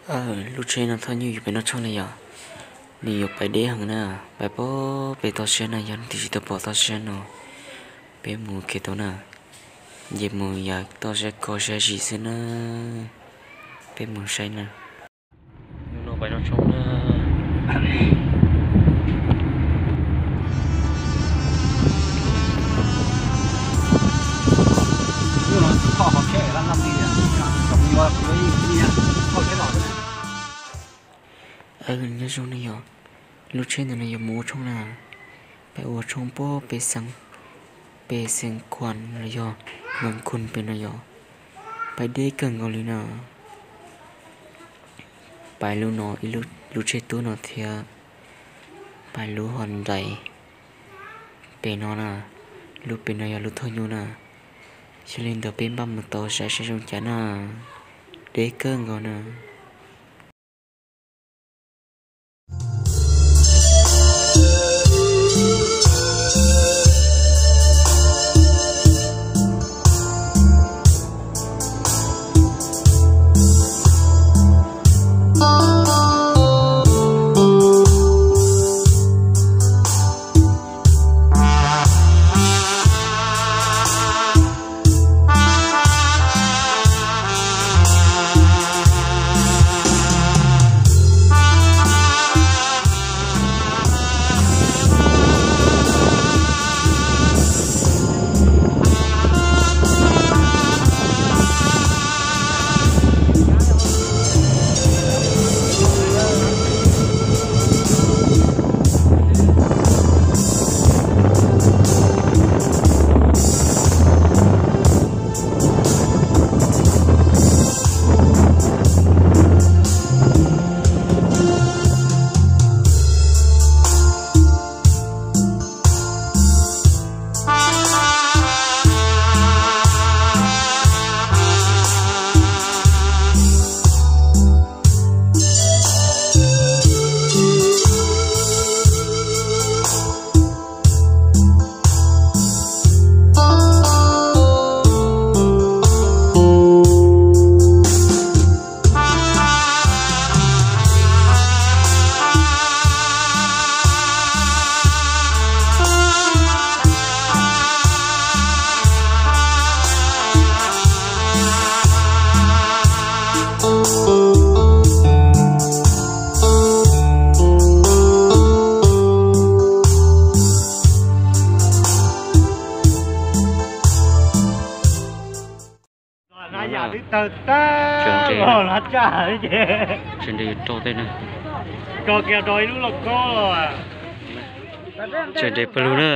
Lub tsheb no thauj nyuj yuav pem noj tshoob na yom, nws yuav pais deb heev na, pais pem toj siab na, yog leej twg tsis tau pom toj siab no, peb mus kev tau na, nce mus yog toj siab koj siab zim xwb na, peb mus saib na. Hnub no pais noj tshoob na. Nyob zoo na yom, lub tsheb ntawm no yuav mus ua tshoob na, pais ua tshoob pem pem xeev, pem xeev Khuam los yog Moos Khun pem no yom, pais deb kawg nkaus li na. Pais lub no ib lub tsheb tub no thiab, pais lub Hyundai pem no na, lub pem no yog lub thauj nyuj na. Yog li ntawd peb npaj mus tau saib saib zoo cas na, deb kawg nkaus na. Tseem nres pawg lug na.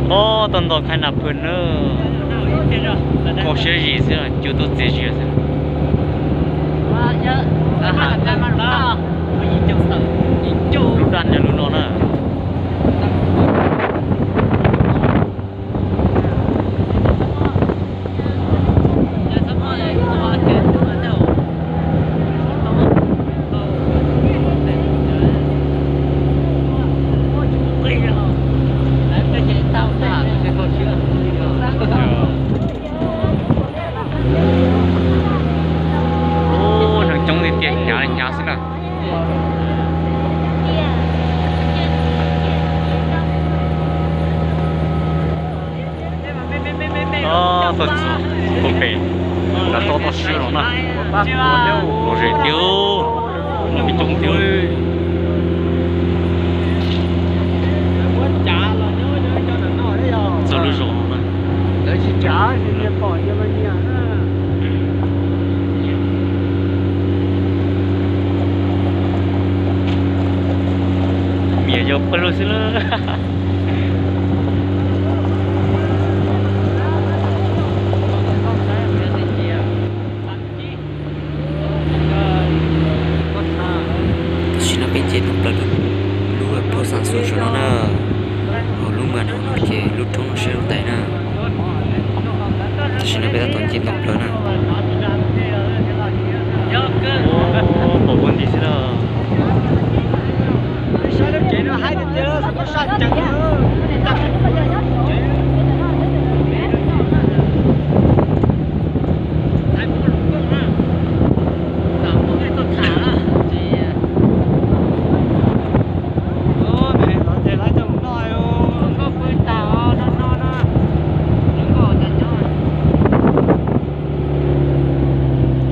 Ob tau nto khaib nas phwj na, koj siab zim xwb, cua tuaj txias zias xwb. Lub daj nyob lub no na. Txog puag pem nram toj toj siab no na. Lom zem tiag, peb coob tiag. Txog lub zos no na. Miam yog pawg lug xwb lawm. Tam sim no peb nce tau plaws lub pab xav xu sua no na. Hauv lub mas no ces lub roob no siab lub ntais na. Tam sim no peb tab tom nce tau plaws na. Pom ua nti xwb na.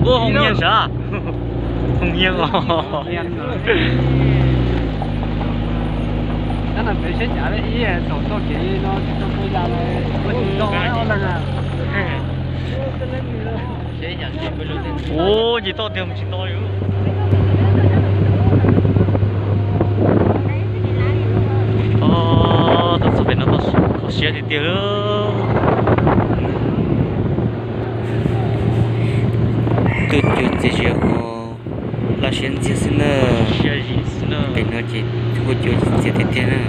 Ua hoo nyiag sav, hoo nyiag os. Ua nce toj tiag mus tsis tau li. Tau txog pem no kho siab tiag tiag li. Tuaj cua txias zias ho laj siab ntxiag xwb na. Pem no ces tuaj cua txias tiag tiag na.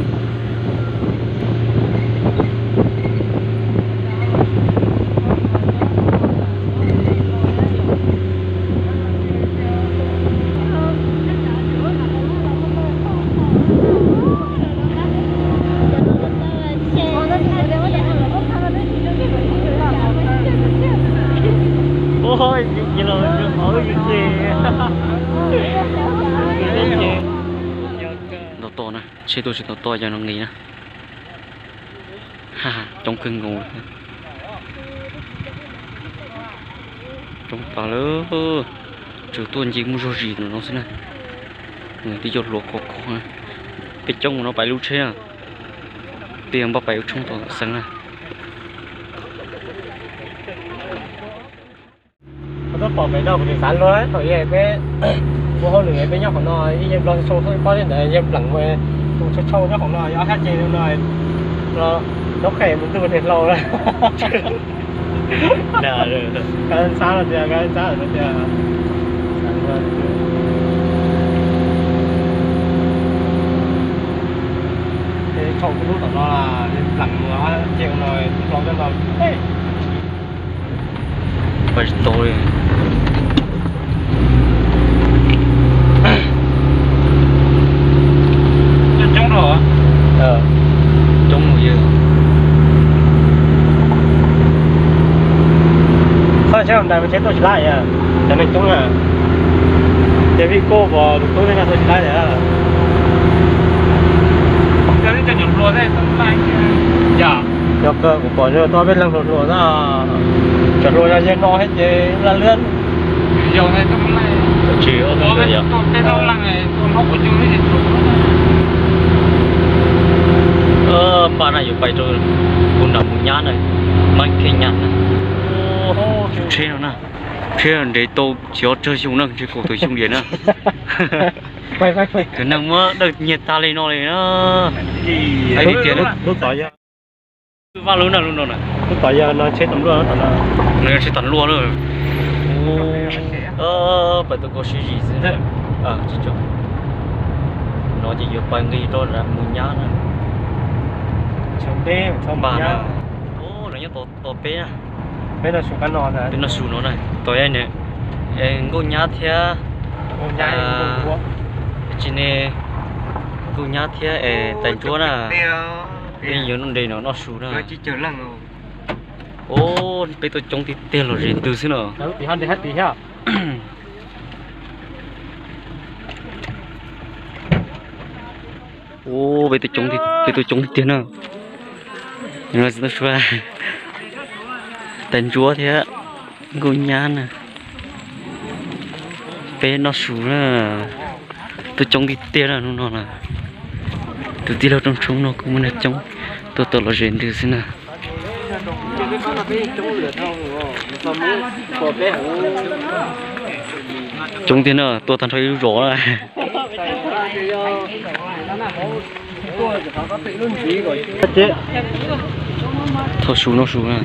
Ntau toj na, tsheb tuaj tsis tau toj yog no nqis na. Coob kawg nkaus. Coob tas lawm, tsuas tuaj nce muaj zog zis no xwb na. Twb yog hluas khov kho, peb coob mus no pais lub tsheb na, peb yuav npaj pais ua tshoob tom xeev na. Koj twb pom pem no kuv tsis xav luag thaum peb ua hauj lwm peb nyob qhov no ib yawg nplog tsau tsau pob zeb ntawd yawg pleem mus tus tsau tsau nyob qhov no yog ob sab ceg no, nov qhem mus ntuj niag hlau lawm. Kav ntxhab no tias, kav ntxhab no tias. Tsau tus lub tom no pleem mus ob sab ceg no hlau coj no. Pais tsis tau li. Coob rau, coob mus yawg. Txhob tsheb ntais mas tsheb tuaj tsis lab, cov neeg coob na. Ces vij koj pom tus tub thiab no tuaj tsis lab li. Yog kawg kuv pom tau peb leeg hluas hluas na, cov hluas yog yawg no thiab ces laj liab. Tsis, pab na yuav pais rau kuv nram mus nyab na, Mab Kheej nyab na. Tsheb no na, tsheb nres tau tsis ob tsawg xyoo na, ntshe kaum tawm xyoo yam na. Tus neeg muab dawj nyiag tag li no li na. Hais tias Vaj lub na lub no na. Lub tom yog no tsheb tam luaj, no yog tsheb tam luaj na. Pais tau koj siab zim xwb. No ces yuav pais nqis rau mus nyab na. Pab na, lawv nyob tom peb na. Peb noj su no na, tom nkauj nyab thiab, tsis ne, nkauj nyab thiab es tais ntsuab na. Peb yuav noj nres no noj su na. Ub, peb tuaj coob tiag tiag los zem ntws xwb no. Ub, peb tuaj coob, peb tuaj coob tiag tiag na. Tais ntsuab thiab nkauj nyab na. Peb noj su na. Tuaj coob tiag tiag na hnub no na. Tus tij laug Rooj Tshoob no kuj muaj neeg coob tuaj tau los ze ntws xwb na. Coob tiag na, tuaj tag nrho ib lub zos na. Thauj su noj su na.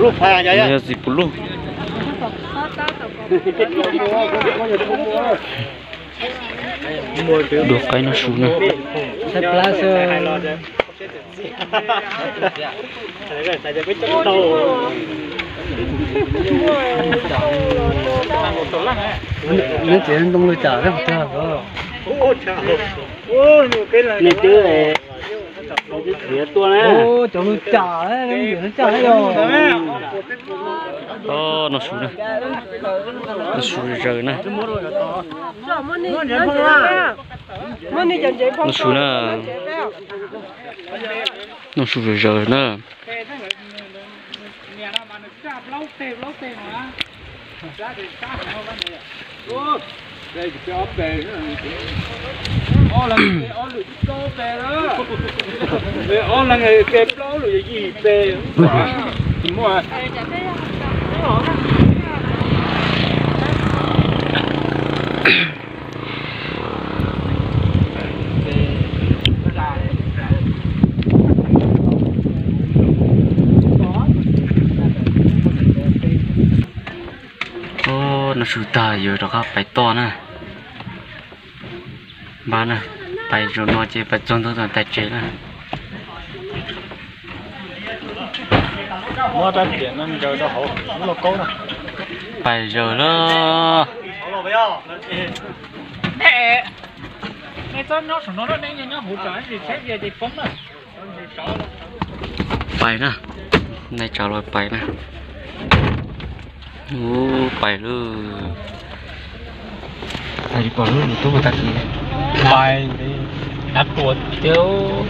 Yog txiv puv luj. Dua qaib noj su na. Neb txiv ntoo lug tsam. Nej twb, twb txiv tuaj na. Cov lug tsam, tsam. Noj su na. Noj su zaws na. Noj su na. Noj su zaws zaws na. Noj su tag yuav rov qab pais toj na. Npaj na, pais zaum no ces pais txog ntua tag tsev na. Pais zaws lawm. Pais na, nais tsav los pais na. Ub, pais lawm. Pais li pom lub YouTube tag kis. Pais, dab tuag tiag.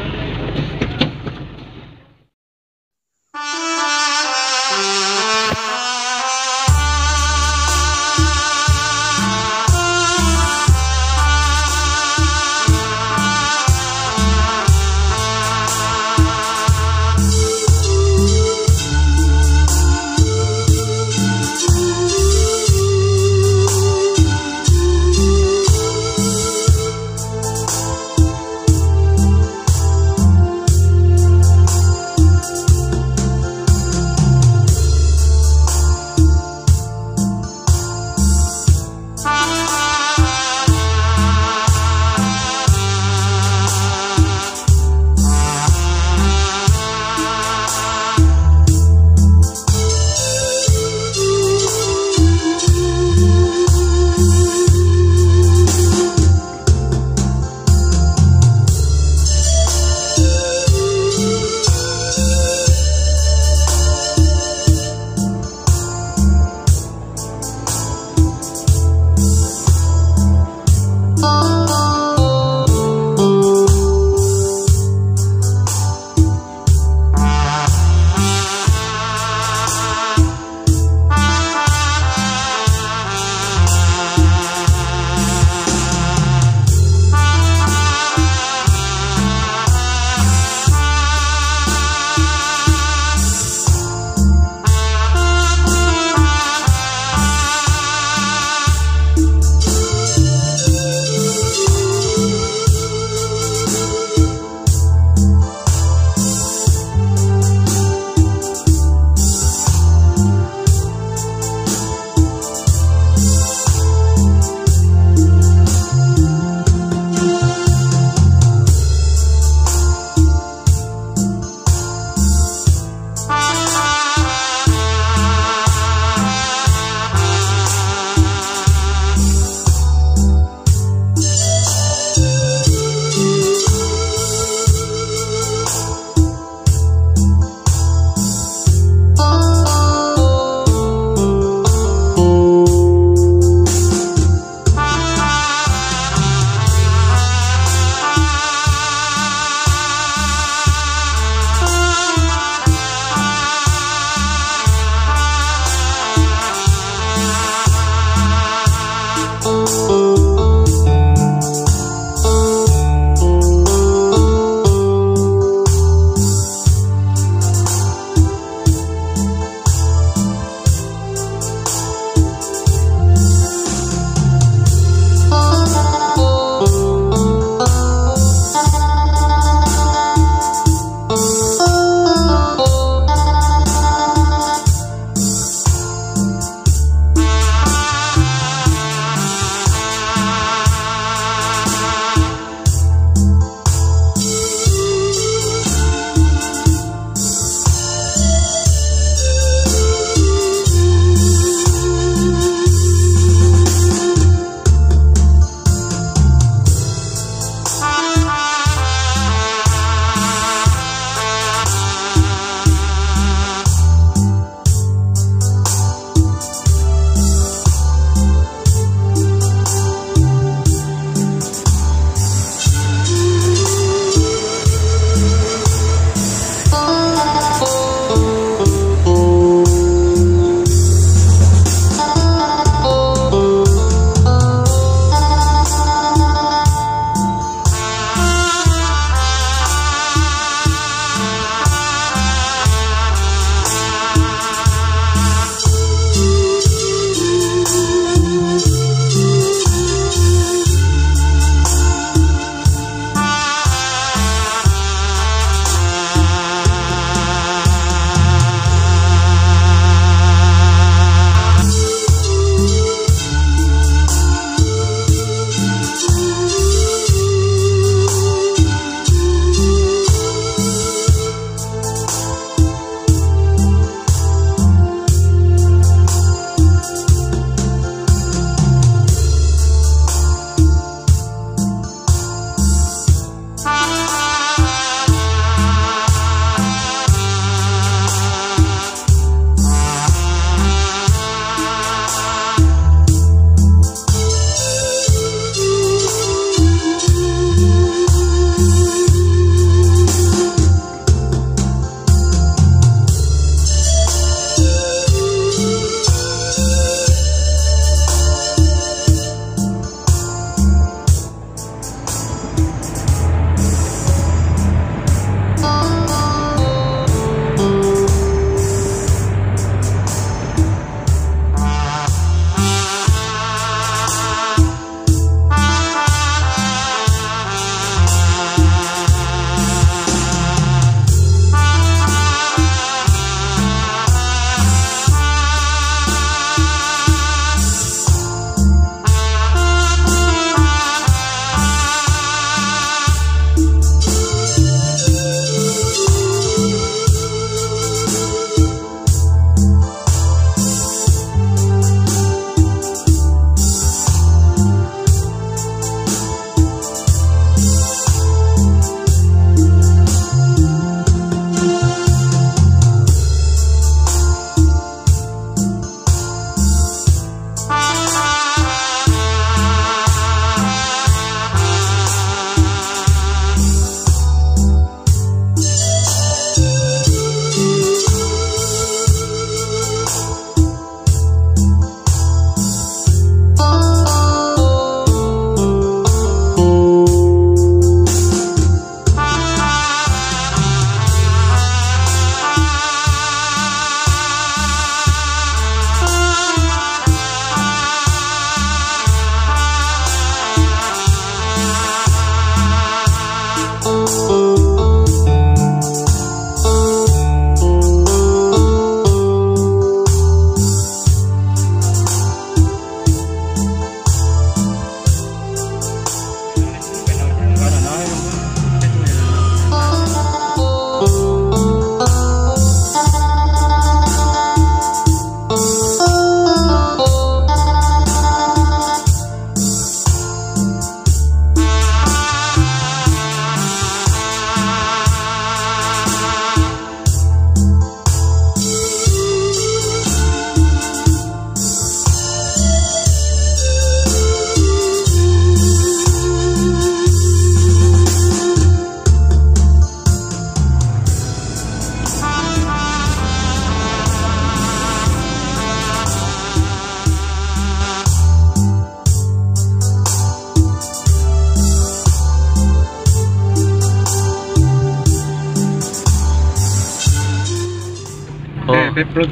Tau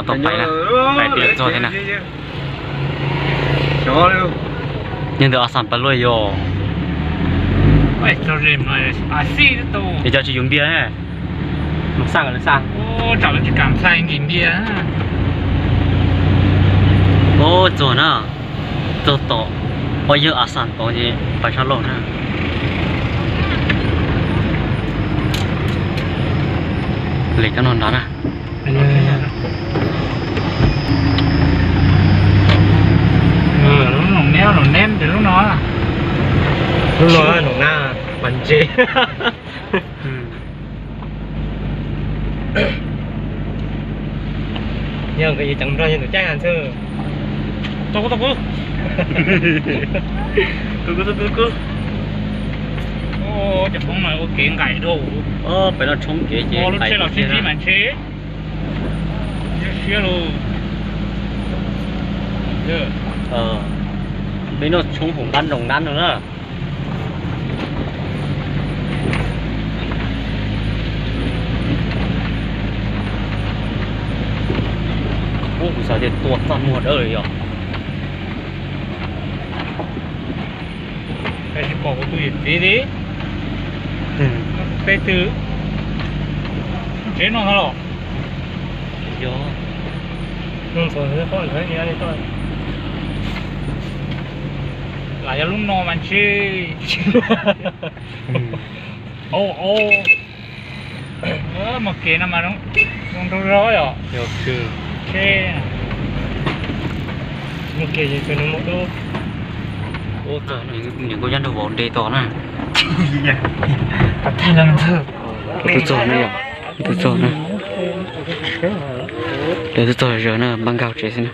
tau pais na, pais pem txog thiab na. Yog ntawm Assam pais luaj yog. Es cov tsis yus npias na. Mus xaj lawv xaj. Ub, txog na, txog tom, o yog Assam tod ces pais sab laug na. Lem cov no nrad na. Lub no, lub no mas ntse. Yog nkawd yuav ceev nrog yog tus caij has xwb. Cov Hmoob no ua kev nqaim dhau. Pem no tshoob kev ces nqaim mas ntshe. Siab siab lauj. Peb no tshoob hauv nqab nroos nrab no na. Ub, kuv xav tias tua txaj muag dawb lawm yog. Tsis pom kuv tus yawm txiv li. Peb twb tsev no no los. Yog. Lam yog lub no mas ntshe. Au, au. Mus kev no mas zoo nraug zog yom. Mus kev ces nws mus dub. Niam nkauj Yaj Nraug Vauv nres tos na. Twb txog na yom, twb txog na. Lawv twb txog zog na, npaj nkag tsev xwb na.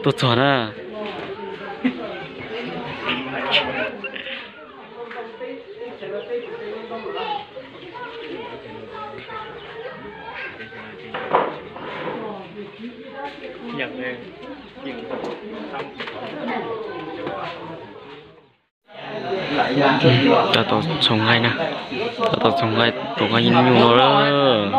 Tuaj txog na. Tab tom txhoov nqaij na, tab tom txhoov nqaij, txhoov nqaij nyuj no lawm.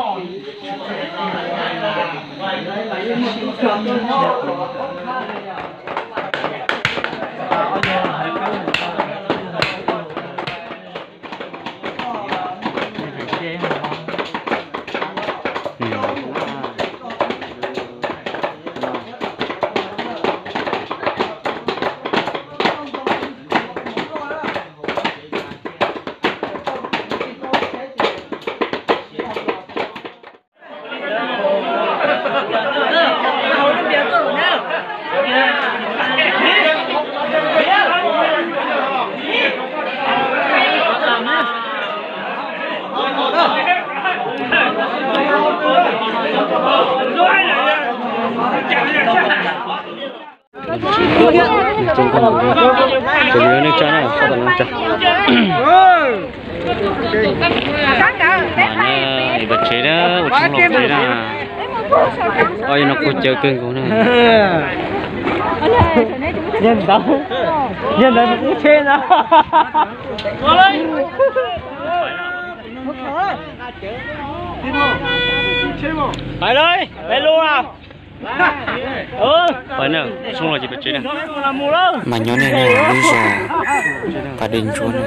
Nws tso nkauj nkaus li. Ces yus yog neej tsa na, sab tom no tsa. Mas na, ib pab tsev na, ua tshoob los tsev na. Ob yog no kuj cawv kawg nkaus na. Yog ntawd, yog ntawd kuv tsheb na. Pais na, tshoob los ces pais tsev na. Mas nyob nej na, lub zos Pas Dej Ntsuab na,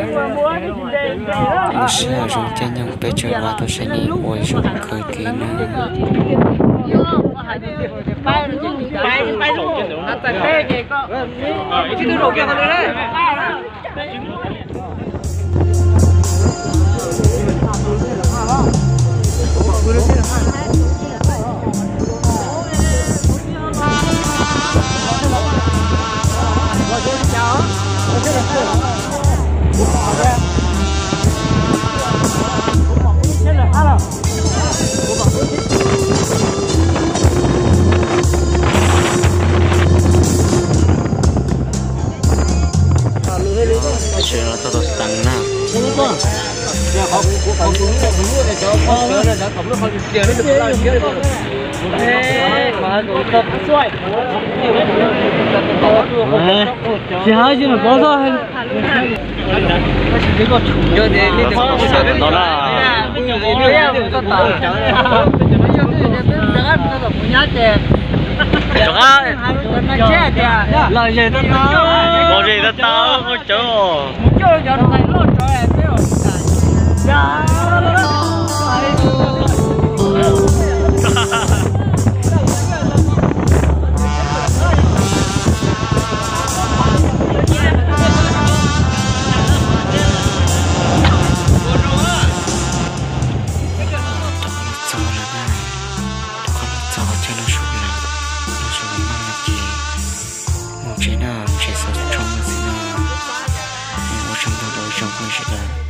lub sij hawm zoo caij nyoog peb tsev vaj tuaj saib nej ua zoo kawg kiag na. Tsheb no txog tau xeev na. Tsis hab tsis nws pov txog. No na. Rov qab. Los zes tau tau, los zes tau tau, cov. Txog lawm na, rov qab los txog chaw loj su lawm, loj su lawm no ces mus tsev na, tsev xov tshoob no xwb na. Ua tsaug ntau rau ib tsoom phooj ywg sawv daws.